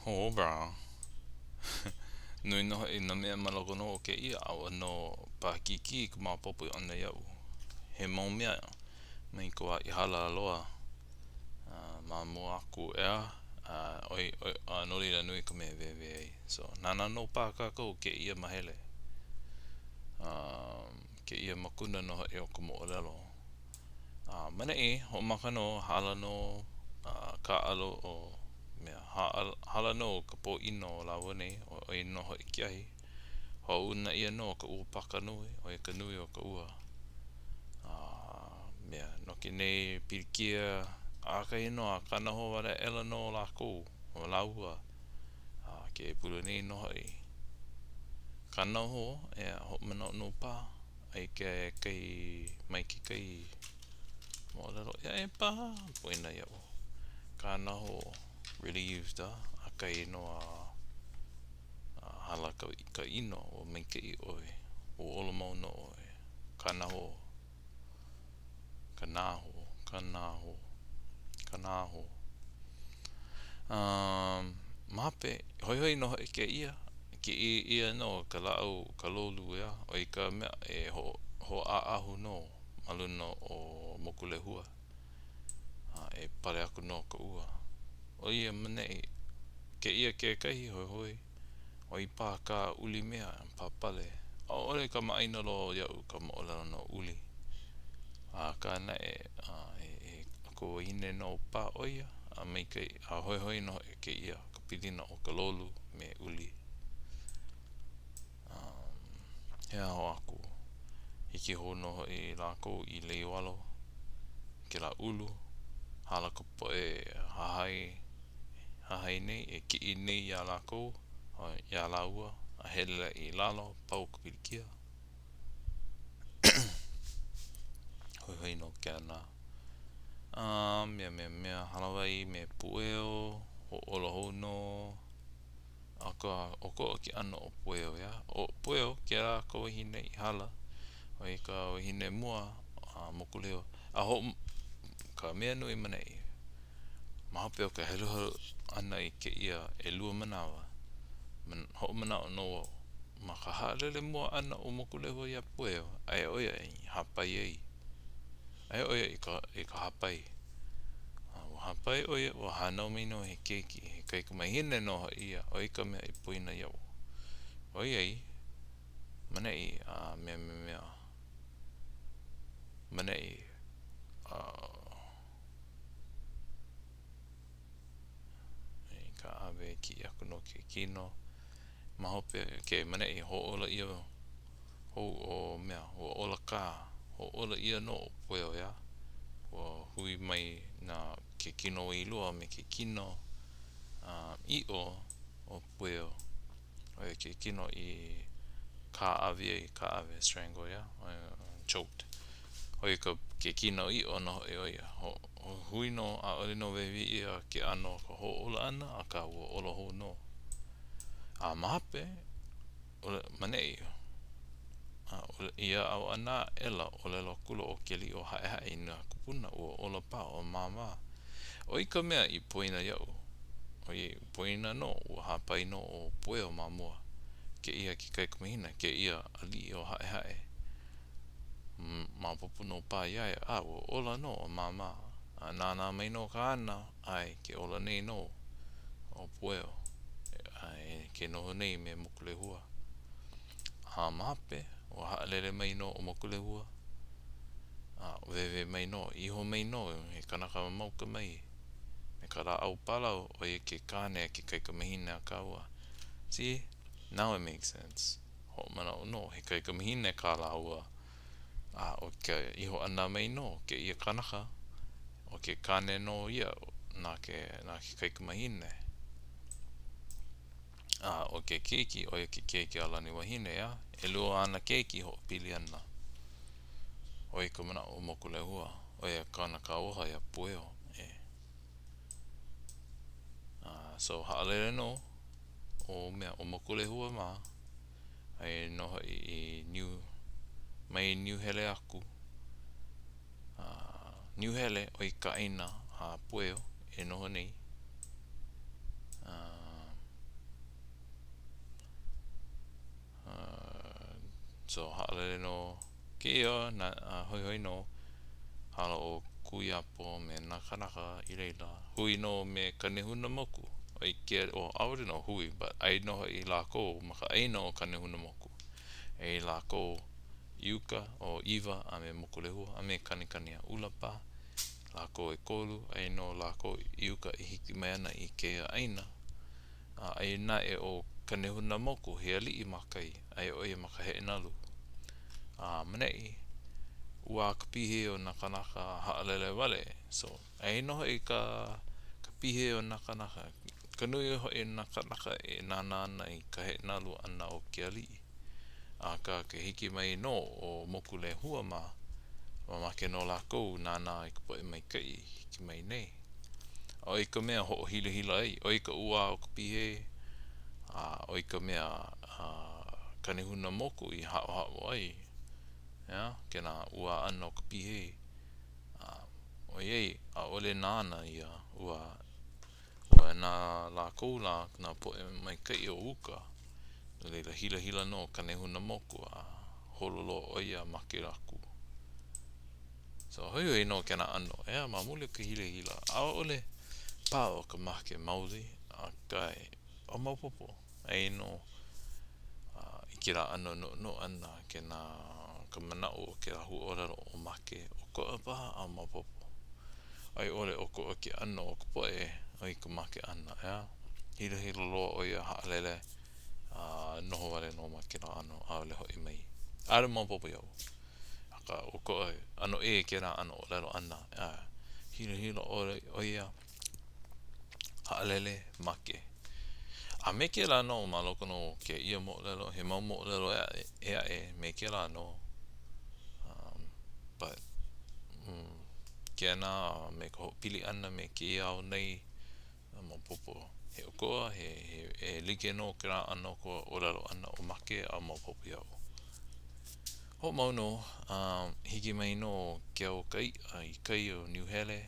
Hoʻobra. Nui nō hoʻi nā mea ma loko nō o kēia a ua nō paʻakikī ka maopopo ʻana iaʻu. He mau mea mai ka wā i hala loa ma mua aku, ʻeā? A ʻoi, ʻoi, a no laila nui ka mea e wēwē ai. So, nānā nō paha kākou kēia mahele. Kēia makuna nō hoʻi o ka moʻolelo. A maneʻi, hoʻomaka nō, hala nō a kāʻalo ʻo mea, hala nō ka pōʻino o lāua nei, ʻo ia nō hoʻi ke ahi. Hoʻouna ʻia nō ka ua paka nui, ʻo ia ka nui o ka ua. A mea, noke nei pilikia, ʻakahi nō a kānoho wale aʻela nō lākou, ʻo lāua, a ke pule nei nō hoʻi. Kānoho, ʻeā, hoʻomanaʻo nō paha. Ai kekahi mai kekahi moʻolelo ʻē aʻe paha poina iaʻu. Kānoho relieved a ʻakahi nō a hala ka ka ʻino ua maikaʻi ʻoe ua ola mau nō ʻoe. Kānoho Kanaho Kanaho Kanaho Um ma hope hoihoi nō hoʻi kēia Kiʻi ʻia nō ka lāʻau ka lolu ʻeā, ʻo ia ka mea e hōʻaʻahu nō ma luna o Mokulehua, a e pale aku nō ka ua. ʻO ia maneʻi, kēia kekahi hoihoi, ʻo ia paha kā Uli mea pāpale. ʻAʻole kamaʻāina loa iaʻu ka moʻolelo no Uli. Akā naʻe, he akua wahine nō paha ʻo ia, a maikaʻi, a hoihoi nō hoʻi kēia ka pilina o ka lolu me Uli. Um, he aha aku. Hiki hou nō hoʻi lākou i Leiwalo, kēlā ulu, hala ka poʻe hahai, hahai nei e kiʻi nei iā lākou, iā lāua, a hele i lalo, pau ka pilikia. Hoihoi nō ke ana. A mea, mea, mea, hālāwai me Pueo, hoʻola hou nō. Akā, ʻokoʻa ke ʻano o Pueo, ʻeā? ʻO Pueo, kēlā ka wahine i hala, ʻo ia ka wahine mua a Mokulehua. A ho ka mea nui maneʻi, ma hope o ka heluhelu ʻana i kēia ʻelua manawa, hoʻomanaʻo nō wau, ma ka haʻalele mua ʻana o Mokulehua iā Pueo, aia ʻo ia i hāpai ai. Aia ʻo ia i ka, i ka hāpai. A ua hāpai ʻo ia, ua hānau mai nō he keiki, he kaikamahine nō hoʻi ia, ʻo ia ka mea i poina iaʻu. ʻOiai, maneʻi a mea mea mea, maneʻi a i ka ʻawe kiʻi aku no ke kino. Ma hope, ke maneʻi hōʻola ʻia hou ʻo mea, ua ola kā, hōʻola ʻia nō ʻo Pueo, ʻeā? Ua hui mai nā ke kino wailua me ke kino ʻiʻo o Pueo. ʻO ia ke kino i kāʻawe ai, kāʻawe, strangle, ʻeā? Choked. ʻO ia ka, ke kino ʻiʻo nō hoʻi ʻo ia. Hui nō, ʻaʻole nō wēwē ʻia ke ʻano o ka hōʻola ʻana, akā ua ola hou nō. A ma hope, maneʻi, ia ao ʻana aʻela, ʻōlelo akula ʻo Keliʻiohaʻehaʻe i nā kūpuna, ua ola paha ʻo Māmā. ʻO ia ka mea i poina iaʻu, ʻoiai, poina nō, ua hāpai nō ʻo Pueo ma mua, kēia ke kaikamahine, kēia aliʻi o Haʻehaʻe. Maopopo nō paha iā ia, a ua ola nō ʻo Māmā. A nānā mai nō kāna, ʻae, ke ola nei nō ʻo Pueo, a ke noho nei me Mokulehua. A ma hope, ua haʻalele mai nō ʻo Mokulehua, a wēwē mai nō, iho mai nō he kanaka ma uka mai me ka lāʻau pālau, ʻo ia ke kāne a ke kaikamahine a kāua. See? Now it makes sense. Hoʻomanaʻo nō, he kaikamahine kā lāua, a ʻo ke iho ʻana mai nō kēia kanaka, ʻo ke kāne nō ia na ke, na ke kaikamahine. A ʻo ke keiki, ʻo ia ke keiki a Laniwahine, ʻeā? ʻElua āna keiki hoʻopili ana. ʻO ia ka manaʻo o Mokulehua, ʻo ia kāna kauoha iā Pueo, e. A so haʻalele nō ʻo mea ʻo Mokulehua mā, aia nō hoʻi i Niu, mai Niuhele aku. A Niuhele, ʻo ia ka ʻāina a Pueo e noho nei. A. So, haʻalele nō kēia, na, a hoihoi nō. Hala ʻo Kūiapo me nā kānaka i laila. Hui nō me Kanehunamoku. ʻO ke, oh, ʻaʻole nō hui, but ʻai nō hoʻi lākou ma ka ʻāina o Kanehunamoku. ʻAi lākou i uka, ʻo ʻIwa a me Mokulehua a me Kanikaniaʻula paha. Lākou ʻekolu, ʻai nō lākou i uka e hiki mai ana i kēia ʻāina. A aia naʻe ʻo Kanehunamoku, he aliʻi ma kai, aia ʻo ia ma ka heʻenalu. A ma 'neʻi, ʻuā ka pihei o nā kānaka a haʻalele wale. So, aia nō hoʻi ka ka pihei o nā kānaka, ka nui hoʻi o nā kānaka e nānā ana i ka heʻenalu ʻana o ke aliʻi. Akā, ke hiki mai nō ʻo Mokulehua mā, mamake nō lākou nānā i ka poʻe maikaʻi i hiki mai nei. ʻO ia ka mea hoʻohilahila ai, ʻo ia ka ʻuā o ka pihei, a ʻo ia ka mea a Kanehunamoku i haʻohaʻo ai, ʻeā, kēlā ʻuā ʻana o ka pihei. A ʻoiai, ʻaʻole nāna ia ʻuā, ua na lākou lā nā poʻe maikaʻi o uka, no laila hilahila nō Kanehunamoku a holo loa ʻo ia a make aku. So, hoihoi nō kēlā ʻano, ʻeā, ma muli o ka hilahila, ʻaʻole paha ʻo ka make maoli, akā ʻo maopopo, aia nō i kēlā ʻano noʻonoʻo ʻana, kēnā ka manaʻo o kēlā huaʻōlelo ʻo make, ʻokoʻa paha ʻaʻole maopopo. A i ʻole ʻokoʻa ke ʻano o ka poʻe i ka make ʻana, ʻeā? Hilahila loa ʻo ia haʻalele a noho wale nō ma kēlā ʻano, ʻaʻole hoʻi mai. ʻAʻole maopopo iaʻu. Akā, ʻokoʻa, ʻano ʻē kēlā ʻano ʻōlelo ʻana, a hilahila ʻo ia, haʻalele, make. A me kēlā nō ma loko nō o kēia moʻolelo, he mau moʻolelo ʻē aʻe me kēlā nō. Um, but, mm, kēnā a me ka hoʻopili ʻana me kēia ao nei, A maopopo, he ʻokoʻa, he, he, he like nō kēlā ʻano ka ʻōlelo ʻana ʻo make ʻaʻole maopopo iaʻu. Hoʻomau nō, a hiki mai nō Keaukaiʻa i kai o Niuhele,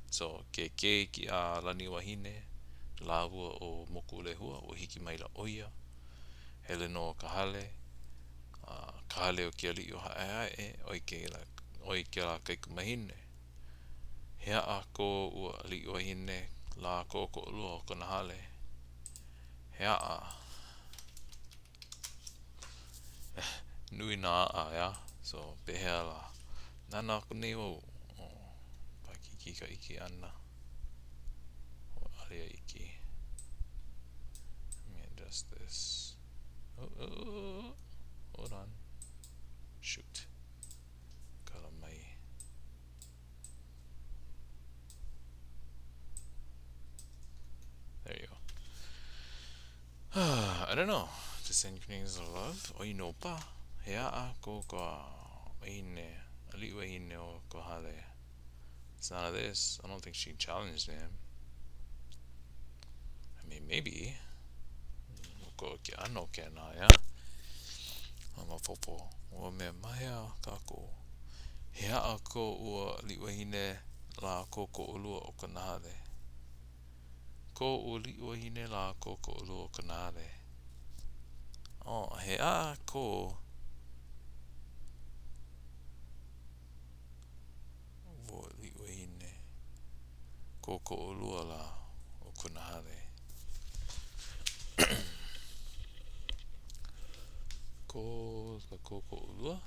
so ke keiki a Laniwahine lāua ʻo Mokulehua, ua hiki maila ʻo ia. Hele nō ka hale, a ka hale o ke aliʻi o Haʻehaʻe, ʻo ia kēlā, ʻo ia kēlā kaikamahine. He aʻa ko ua aliʻi wahine lā kōkoʻolua o kona hale. He aʻa. Nui nā aʻa, ʻeā? So, pehea lā? Nānā aku nei wau. Oh, paʻakikī ka ʻike ʻana. ʻAʻole ia iki. Let me adjust this. Oh, oh, oh, oh. Hold on. Shoot. Kala mai. There you go. I don't know. To send greetings of love. ʻO ino pa. He aʻa ko ka wahine, aliʻi wahine o ka hale. It's none of this. I don't think she challenged him. I mean, maybe. ʻOkoʻa ke ʻano kēnā, ʻeā? A maopopo, ua mea ma hea kākou? He aʻa ko ua aliʻi wahine lā kōkoʻolua o kona hale. Ko ua aliʻi wahine lā kōkoʻolua o kona hale. Oh, he aʻa ko Ua aliʻi wahine kōkoʻolua lā o kona hale. Ko ka kōkoʻolua,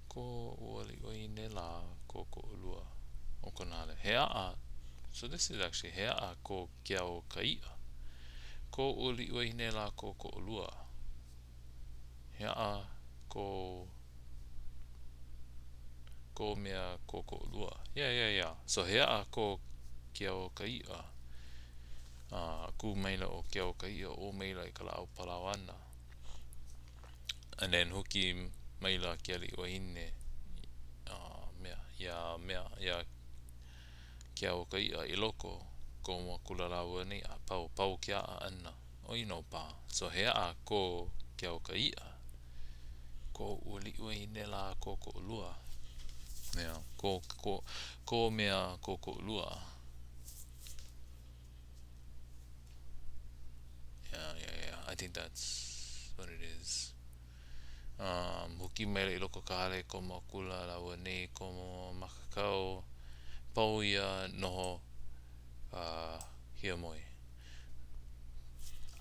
ko ua aliʻi wahine lā kōkoʻolua o kona hale. He aʻa, so this is actually he aʻa ko Keaukaiʻa. Ko ua aliʻi wahine lā kōkoʻolua. He aʻa ko ko mea kōkoʻolua. Yeah, yeah, yeah. So he aʻa ko Keaukaiʻa. A kū maila ʻo Keaukaiʻa, ʻō maila i ka lāʻau palaoa āna. And then huki maila ke aliʻi wahine a mea, iā mea, iā Keaukaiʻa i loko, komo akula lāua nei a pau, pau ke aʻa ʻana. ʻO ino paha. So he aʻa ko Keaukaiʻa. Ko ua aliʻi wahine lā kōkoʻolua. Yeah, ko, ko, ko mea kōkoʻolua. Yeah, yeah, yeah. I think that's what it is. Um, huki maila i loko o ka hale, komo akula lāua nei, komo makakau, pau ia noho uh, hiamoe.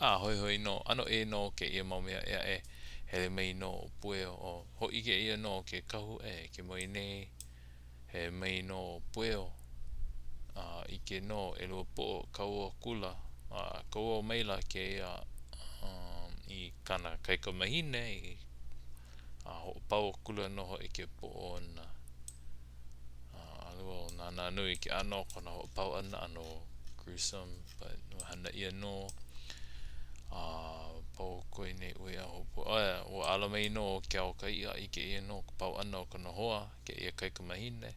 A hoihoi nō, ʻano ʻē nō kēia mau mea ʻē aʻe. Hele mai nō ʻo Pueo, o hōʻike ʻia nō ke kahu e ke moi nei. Hele mai nō ʻo Pueo, a ʻike nō ʻelua poʻo kau akula, a kauō maila kēia um, i kāna kaikamahine i a hoʻopau akula nō hoʻi ke poʻo ona. A ʻaʻole wau nānā nui i ke ʻano o kona hoʻopau ʻana, ʻano gruesome, but ua hana ʻia nō. A pau ko nei ʻuē a hopu, oh ua ala mai nō ʻo Keaokaiʻa, ʻike ʻia nō ka pau ʻana o kona hoa, kēia kaikamahine.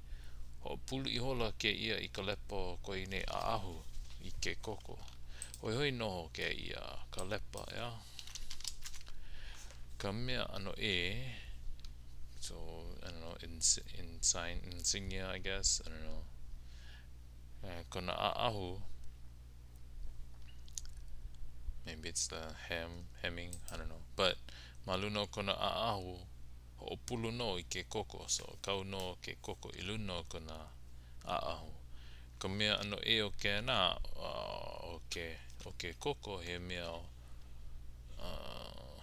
Hoʻopulu ihola kēia i ka lepa o ko ia nei ʻaʻahu i ke koko. Hoihoi nō kēia ka lepa, ʻeā? Ka mea ʻano ʻē, so, I don't know, insign, insignia, I guess, I don't know. Kona ʻaʻahu, maybe it's the hem, hemming, I don't know. But, ma luna o kona ʻaʻahu, hoʻopulu nō i ke koko, so kau nō ke koko i luna o kona ʻaʻahu. Ka mea ʻano ʻē o kēnā, o ke, o ke koko, he mea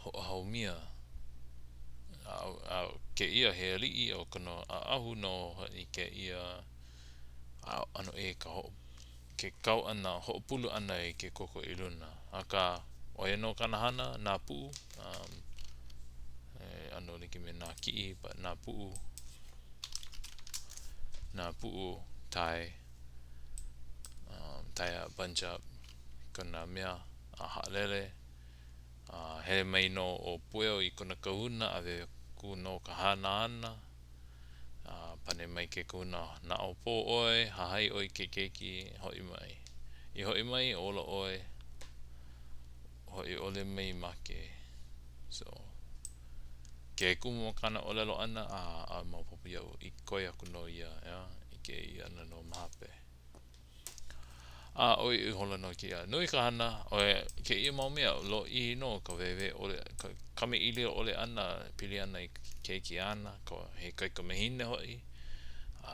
hoʻohaumia. A, a kēia he aliʻi ʻo kona ʻaʻahu nō hoʻi kēia ʻano ʻē ka hoʻo, ke kau ʻana, hoʻopulu ʻana i ke koko i luna. Akā, ʻo ia nō kāna hana, nā puʻu, um, e ʻano like me nā kiʻi, but nā puʻu, nā puʻu tie, um, tie up, bunch up, kona mea a haʻalele. A hele mai nō ʻo Pueo i kona kahuna, ʻawe aku nō ka hana āna. A pane mai ke kahuna, Naʻaupō ʻoe, hahai ʻoe i ke keiki, hoʻi mai. I hoʻi mai, ola ʻoe, hoʻi ʻole mai, make. So, ke kumu o kāna ʻōlelo ʻana, a ʻaʻole maopopo iaʻu, i koe aku nō ia, ʻeā, i kēia ana nō ma hope. A ʻo ia ihola nō kēia. Nui ka hana, ʻo kēia mau mea, lōʻihi nō ka wēwē ʻole, ka kamaʻilio ʻole ʻana e pili ana i ke keiki āna, ka he kaikamahine hoʻi, a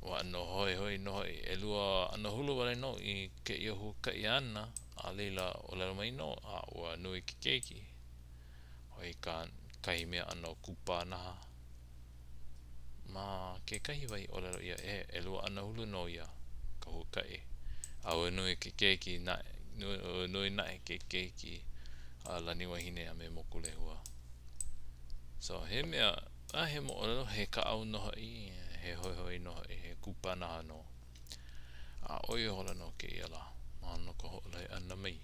ua ʻano hoihoi nō hoʻi. ʻElua anahulu wale nō i kēia huakaʻi ʻana, a laila, ʻōlelo mai nō, a ua nui ke keiki. ʻO ia ka, kahi mea ʻano kupanaha. Ma kekahi wahi ʻōlelo ʻia, he ʻelua anahulu nō ia ka huakaʻi. A ua nui ke keiki naʻe, ua nui naʻe ke keiki a Laniwahine a me Mokulehua. So, he mea, a he moʻolelo, he kaʻao nō hoʻi, he hoihoi nō hoʻi, he kupanaha nō. A ʻo ia ihola nō kēia lā. Mahalo no ka hoʻolohe ʻana mai.